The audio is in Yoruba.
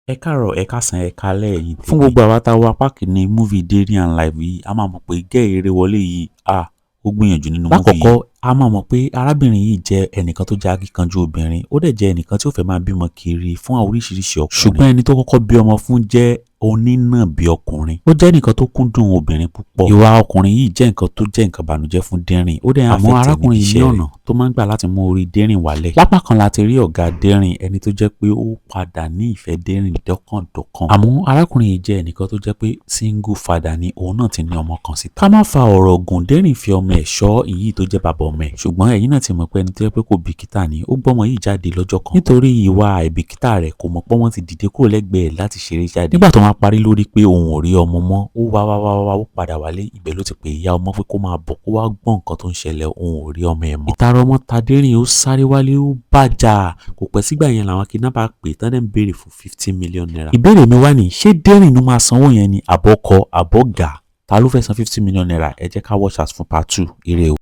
Ẹ káàárọ̀, ẹ káàsán, ẹ káalẹ́, ẹ̀yin tèmi. Fún gbogbo àwa tá a wo apá kìíní movie Dérìn and Life yìí, a máa mọ̀ pé gẹ́ eré wọlé yìí, ah, ó gbìyànjú nínú movie yìí. Lákọ̀ọ́kọ́, a máa mọ̀ pé arábìnrin yìí jẹ́ ẹnìkan tó jẹ́ akíkanjú obìnrin. Ó dẹ̀ jẹ́ ẹnìkan tí ó fẹ́ máa bímọ kiri fún àwọn oríṣiríṣi ọkùnrin. Ṣùgbọ́n ẹni tó kọ́kọ́ bí ọmọ fún jẹ́ onínàbì ọkùnrin. Ó jẹ́ ẹnìkan tó kúndùn obìnrin púpọ̀. Ìwà ọkùnrin yìí jẹ́ nǹkan tó jẹ́ nǹkan ìbànújẹ́ fún Dérìn. Ó dẹ̀ ń Àmọ́ affect ẹ̀ níbi arákùnrin yìí iṣẹ́ ní rẹ̀. ọ̀nà tó máa ń gbà láti mú orí Dérìn wálẹ̀. Lápá kan la ti rí ọ̀gá Dérìn, ẹni tó jẹ́ pé ó padà ní ìfẹ́ Dérìn dọ́kàndọ́kàn. Àmọ́ arákùnrin yìí jẹ́ ẹnìkan tó jẹ́ pé single father ni, òun náà ti ní ọmọ kan síta. Ká má fa ọ̀rọ̀ gùn, Dérìn fi ọmọ ẹ̀ ṣọ́ ìyí tó jẹ́ bàbá ọmọ ẹ̀. Ṣùgbọ́n ẹ̀yin náà ti mọ̀ pé ẹni tó jẹ́ pé kò bìkítà ni, ó gbọ́mọ yìí jáde lọ́jọ́ kan. Nítorí ìwà àìbìkítà rẹ̀, kò mọ̀ pé wọ́n ti dìde kúrò lẹ́gbẹ̀ẹ́ láti ṣeré jáde. Nígbà tó máa parí lórí pé òun ò rí ọmọ mọ́, ó wá wá wá wá, ó padà wálé. Ibẹ̀ ló ti pè ìyá ọmọ pé kó máa bọ̀, kó wá gbọ́ nǹkan tó ń ṣẹlẹ̀, òun ò rí ọmọ ẹ̀ mọ́. Ìtara ọmọ ta Dérìn, ó sáré wálé, ó bàjà. Kò pẹ́ sígbà yẹn làwọn kidnapper pè tán dẹ̀ ń béèrè fún ₦50 million. Ìbéèrè mi wá ní, ṣé Dérìn ló máa sanwó yẹn ni, àbọ̀kọ àbọ̀gà? Ta ló fẹ́ san ₦50 million? Ẹ jẹ́ ká watch out fún part two. Ire o.